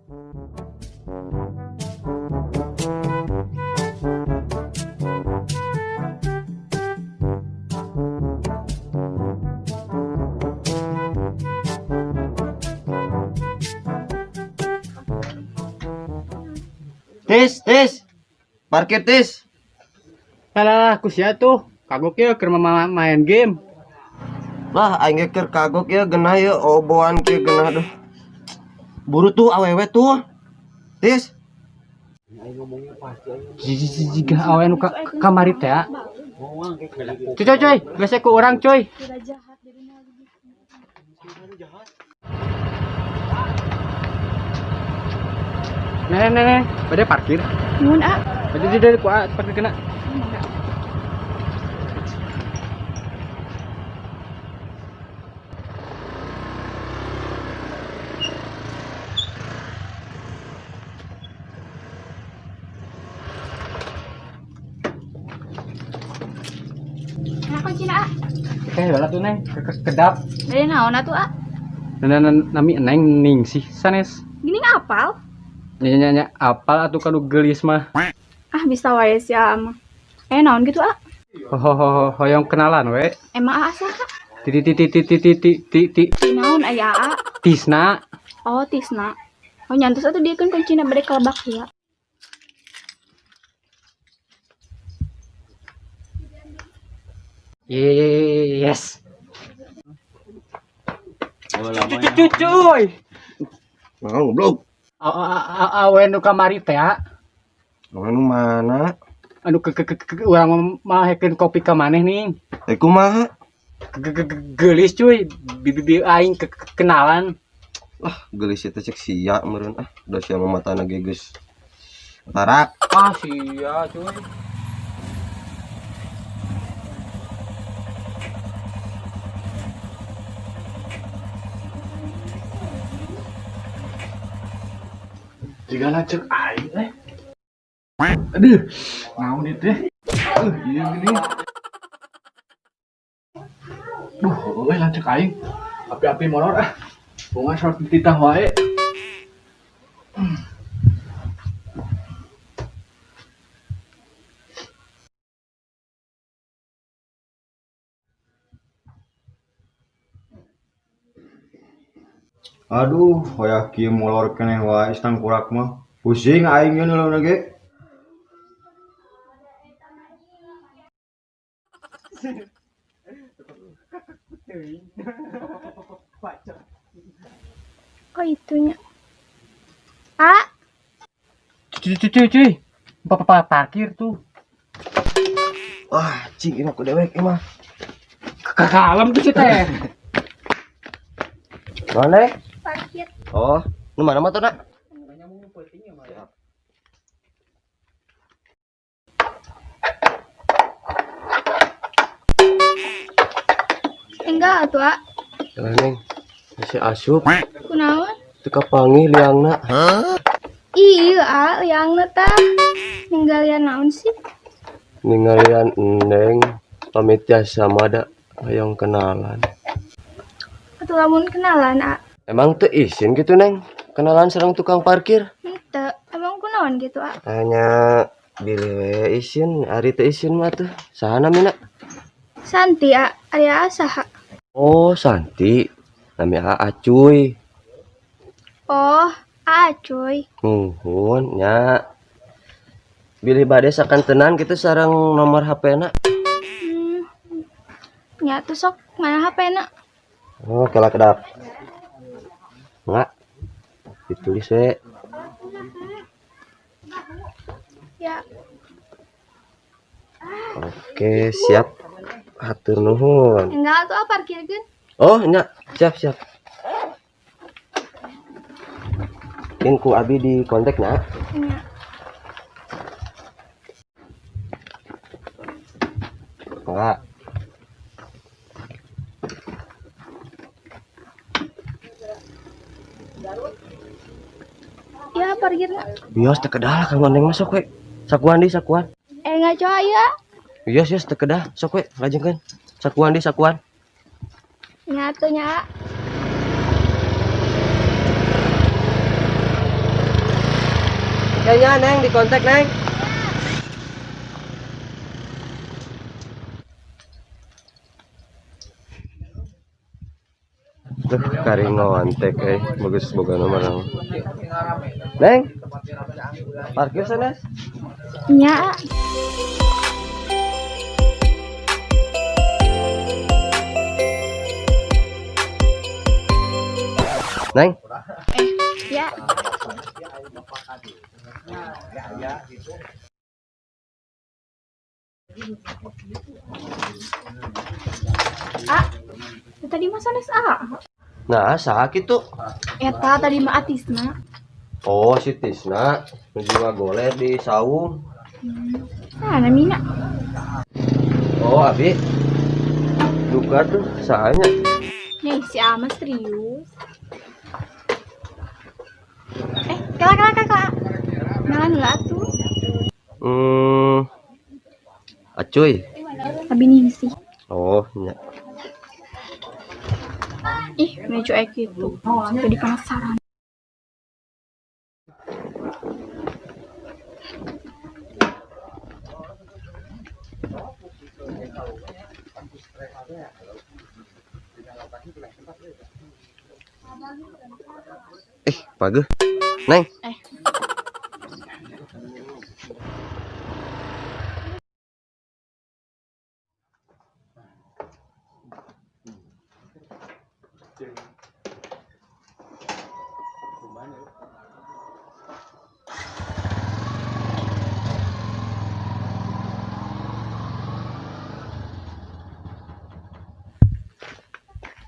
Tis, tis. Parkir, tis. Alah, ku sia tuh. Kagok ya keur main game. Lah, aing ge keur kagok ya genah ya oboan kieu genah duh. Buru tuh awewe tuh. Tis. Jika awe nu kamari teh. Cuy, cuy, cuy, gesek ku urang cuy. Nenek, nenek, pada parkir. Nuhun, A. Pada di dari ku A, parkir kena. Nah, kuncina, A. Oke, bala tuh neng, kedap. Dari naon atuh, A? Neng, nami neng ningsih sanes. Gini ngapal? Nya, nya, apal atuh kanu geulis mah. Ah, bisa wae sia mah. Naon gitu, A? Ho, hoyong kenalan we. Emang A saha? Ti ti ti ti ti ti ti ti ti. Ti naon aya A? Tisna. Oh, Tisna. Oh, nyantos atuh dia kan kuncina bade kelebak ya. Yes. Cuy, cuy. Nah, goblok. Awe nu kamari teh, A. Awe nu mana? Anu ke urang mahekeun kopi ka maneh nih. Kumaha? Geulis cuy, bibi aing kenalan. Lah, geulis teh cek sia meureun ah. Da sia mah matana ge geus tarak. Ah, sia cuy. Jika cek aing teh. Aduh, naon ieu teh? Ieu gini. Duh, euy lanceuk aing. Api-api molor ah. Bunga short dititah wae. Aduh, hoyak kieu molor keneh wae tangkurak mah. Pusing aing ieu nuluna ge. Oh, itunya. A. Cuy, cuy, cuy, cuy. Bapak parkir tuh. Wah, cing ini aku dewek ini mah. Kalem tuh sih teh. Mana? Parkir. Oh, nu mana mah tuh, Nak? Enggak atuh, A. Jalan, Neng. Masih asup. Kunaon? Teu kapanggih liangna. Hah? Iya, A, liangna tah. Ninggalian naon sih? Ninggalian Neng pamit jasa mah da hayang kenalan. Atuh lamun kenalan, A. Emang teu izin gitu, Neng? Kenalan sareng tukang parkir? Henteu. Emang kunaon gitu, A? Hanya bilih we izin, ari teu izin mah tuh. Saha namina? Santi, A. Ari A saha? Oh, Santi. Nami A Acuy. Oh, A Acuy. Nuhun nya. Bilih bade sakantenan kitu sareng nomor H P-na. Nya tuh sok mana H P-na? Oh, kela kedap. Enggak. Ditulis we. Ya. Oke, siap. Hatur nuhun. Enggak tuh parkirkeun. Oh, nya. Siap, siap. Mungkin ku abi di kontak na. Nya. Enggak. Ya, parkirna. Bios teu kedah lah kang Neng masuk we. Sakuan di sakuan. Ngaco ya. Bios bios teu kedah, sok we lajengkeun. Sakuan di sakuan. Nya tuh nya. Kayaknya Neng di kontak Neng. Duh, kari ngontek bagus boga nomor. Neng. Parkir sana. Nya. Neng. Ya. Ah, tadi mah sanes ah. Nah, sakit tuh. Eta tadi mah Atisna. Oh, si Tisna nuju ngagoler di saung. Nah, namina. Oh, Abi. Duka tuh sahanya. Nih, si Ama serius. Kala kala. Kenalan lah tuh. Acuy. Abi nih sih. Oh, nya. Ih, mejo gitu. Jadi penasaran. Pageuh. Neng.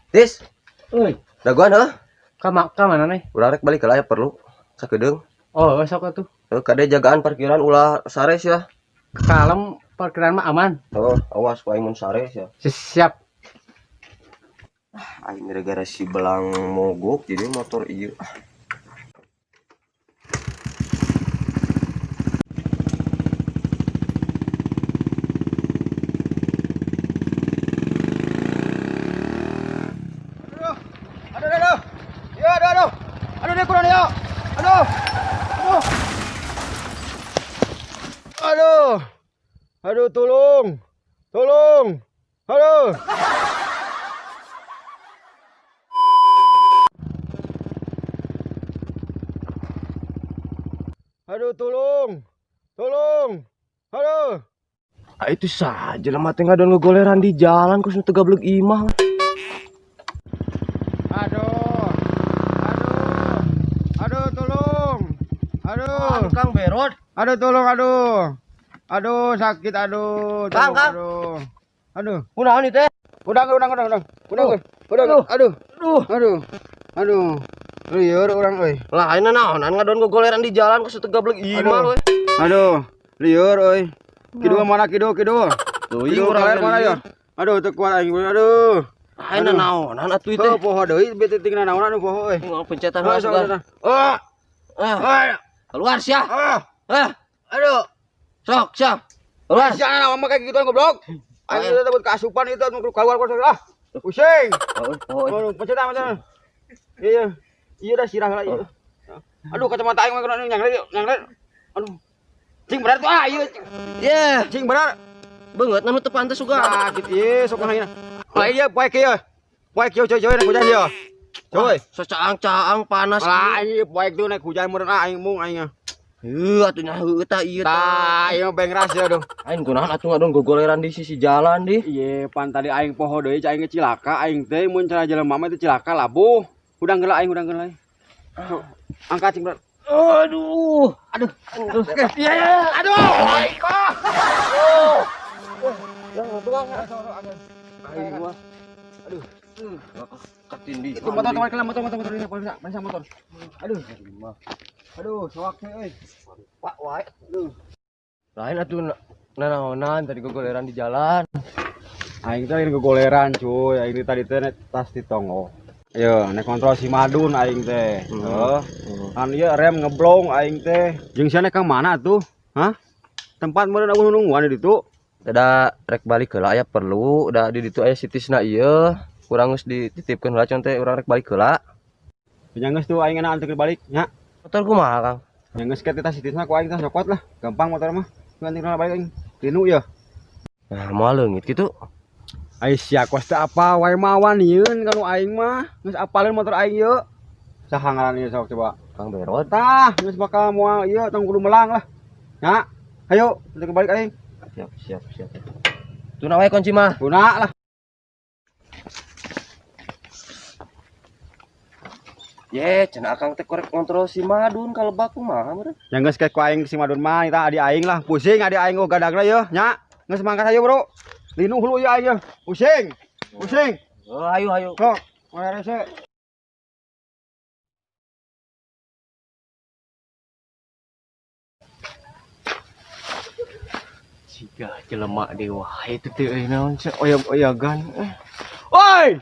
Tis. Euy, Dagoan heuh? ka mana nih? Urang rek balik heula ya perlu. Sakedeung. Oh, sok atuh. Heuh, kade jagaan parkiran ulah sare sia. Kalem parkiran mah aman. Oh, awas ku aing mun sare sia. Siap. Aing gara-gara si belang mogok jadi motor ieu. Aduh. Ya, aduh. Aduh, dia kurang ya. Aduh. Aduh. Aduh. Aduh, tolong. Tolong. Aduh. Aduh, tolong. Tolong. Aduh. Ah, itu saja lah mati ngadon ngegoleran di jalan kos nu teu gableg imah. Aduh. Aduh. Aduh, tolong. Aduh. Aduh, Kang Berot. Aduh, tolong, aduh. Aduh, sakit, aduh. Kang, Tolong, Kang. Aduh. Aduh. Kunaon ieu teh? Udah. Udah. Aduh. Aduh. Aduh. Aduh. Lieur urang euy. Lah ayeuna naonan ngadon ngegoleran di jalan kos nu teu gableg imah we. Aduh. Lieur euy. Kidul mana kidul kidul. Tuh, Kidul urang kaler mana ya? Aduh, teu kuat aing. Aduh. Ayeuna naonan atuh ieu teh? Heuh, poho deui bete tingna naonan aduh poho euy. Tinggal pencetan Ah, heula sok, sugan. sok. Ah. Ah, Ah. keluar sia. Ah. Ah, Aduh. sok sia. Keluar. Sia naon mah kayak gituan goblok. Aing itu takut keasupan itu keluar keluar ah. Pusing. Oh, oh. Aduh, pencetan pencetan. Iya. Iya dah sirah lah iya. Aduh, kacamata aing mah kena nyangret. Aduh. Cing benar tuh ah iya. Yeah, Cing benar. beungeut nu teu pantes sugan. Sakit ieu sok ngahina. Ah iya poe kieu. Poe kieu coy coy naik hujan ieu. Coy. So caang-caang panas. Lah aing poe tuh naik hujan meureun ah aing mung aing. Heuh atuh nya heueuh tah ieu tah. Tah, ieu mah bengras ya aduh. Aing kunaon atuh ngadon gogoleran di sisi jalan di. Iya, pan tadi aing poho deui cai aing cilaka aing teh mun cara jelema mah teh cilaka labuh. Hudang geula aing hudang geula. Sok, angkat cing berat. Aduh. Aduh. Aduh. Iya, iya, aduh. Aing kok. Aing mah. Aduh. Katindih. Itu motor motor motor motor motor motor motor. Aduh. Aduh, soak teh euy. Pak wae. Aduh. Lain atuh nanaonan tadi gogoleran di jalan. Aing teh lain gogoleran cuy, aing tadi teh tas di tonggo. Yo, naik kontrol si Madun aing teh. Heuh. Kan ieu rem ngeblong aing teh. Jeung sia naik ka mana tuh? Hah? Tempat meureun aku nungguan di ditu. Da rek balik heula aya perlu, da di ditu aya si Tisna ieu. Kurang geus dititipkeun heula can teh urang rek balik heula. Nya geus tuh aing enak antekeun balik nya. Motor kumaha, Kang? Yang geus kita sitisna ku aing tah cokot lah. Gampang motor mah. Nanti balik aing. Linu ya. Nah, moal leungit kitu. Ai sia kos teh apa wae mawan yeun kanu aing mah. Geus apaleun motor aing ieu. Saha ngaran ieu sok coba? Kang Berot. Tah, geus bakal moal ieu tong kudu melang lah. Nya, ayo nanti balik aing. Siap, siap, siap. Tuna wae kunci mah. Guna lah. Ye, cenah akang teh korek ngontrol si Madun kalau baku mah meureun. Yang geus kayak ku aing si Madun mah eta adi aing lah. Pusing adi aing oh gadagna yeuh, nya. Geus mangkat ayo, Bro. Linu hulu ieu aing yeuh. Pusing. Pusing. Oh, ayo ayo. Sok, mulai rese. Siga jelema dewa itu teh euy naon sih oyag-oyagan. Woi!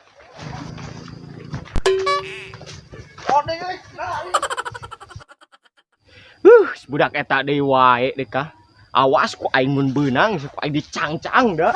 Budak eta deui wae deh kah. Awas ku aing mun beunang, ku aing dicangcang dah.